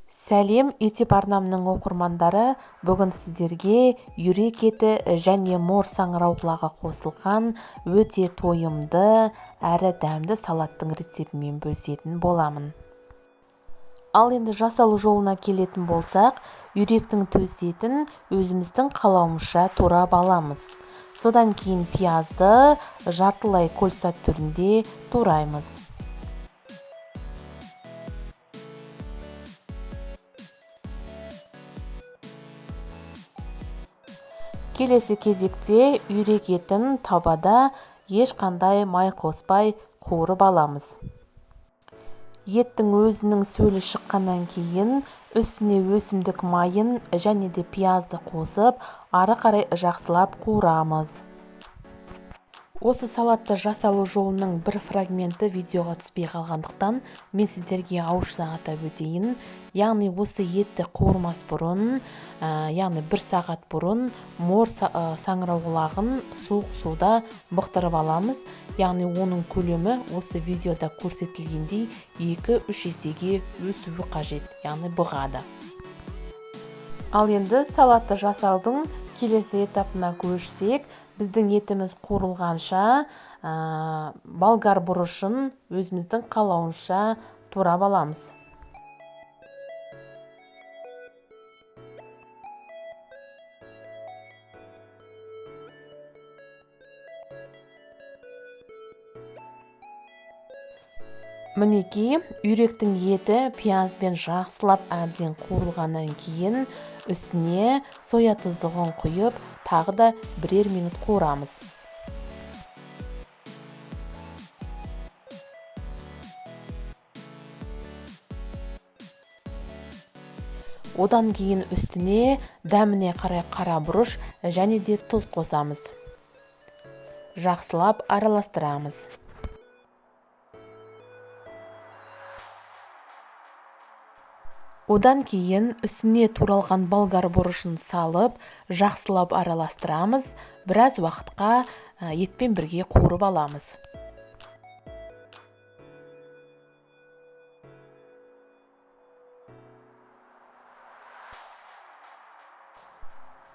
Сәлем YouTube арнамның оқырмандары, бүгін сіздерге үйрек еті және мор саңырауқұлағы қосылған өте тойымды әрі дәмді салаттың рецептімен бөлісетін боламын. Ал енді жасалу жолына келетін болсақ, үйректің төс етін өзіміздің қалауымызша турап аламыз. Содан кейін пиязды жартылай кольца түрінде тураймыз. Келесі кезекте үйрек етін табада ешқандай май қоспай қуырып аламыз. Еттің өзінің сөлі шыққаннан кейін үстіне өсімдік майын және де пиязды қосып, ары қарай жақсылап қуырамыз. Осы салатты жасалу жолының бір фрагменті видеоға түспей қалғандықтан мен сіздерге ауызша атап өтейін. Яғни осы етті қуырмас бұрын, яғни бір сағат бұрын мор саңырауқұлағын суық суда бұқтырып аламыз. Яғни оның көлемі осы видеода көрсетілгендей 2-3 есеге өсуі қажет, яғни бұғады. Ал енді салатты жасаудың келесі этапына көшсек, біздің етіміз қуырылғанша, болгар бұрышын өзіміздің қалауынша турап аламыз. Мінекей, үйректің еті пиязбен жақсылап әбден қуырылғаннан кейін үстіне соя тұздығын құйып, тағы да бірер минут қуырамыз. Одан кейін үстіне дәміне қарай қара бұрыш және де тұз қосамыз. Жақсылап араластырамыз. Одан кейін үстіне туралған болгар бұрышын салып, жақсылап араластырамыз. Біраз уақытқа етпен бірге қуырып аламыз.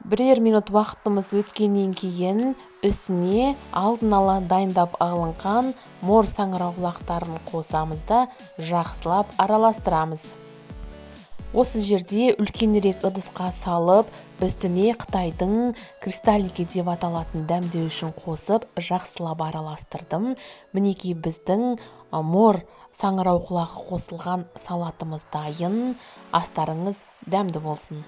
Бірер минут уақытымыз өткеннен кейін үстіне алдын ала дайындап алынған мор саңырауқұлақтарын қосамыз да жақсылап араластырамыз. Осы жерде үлкенірек ыдысқа салып, үстіне Қытайдың кристаллики деп аталатын дәмдеуішін қосып, жақсылап араластырдым. Мінекей біздің мор саңырауқұлағы қосылған салатымыз дайын. Астарыңыз дәмді болсын.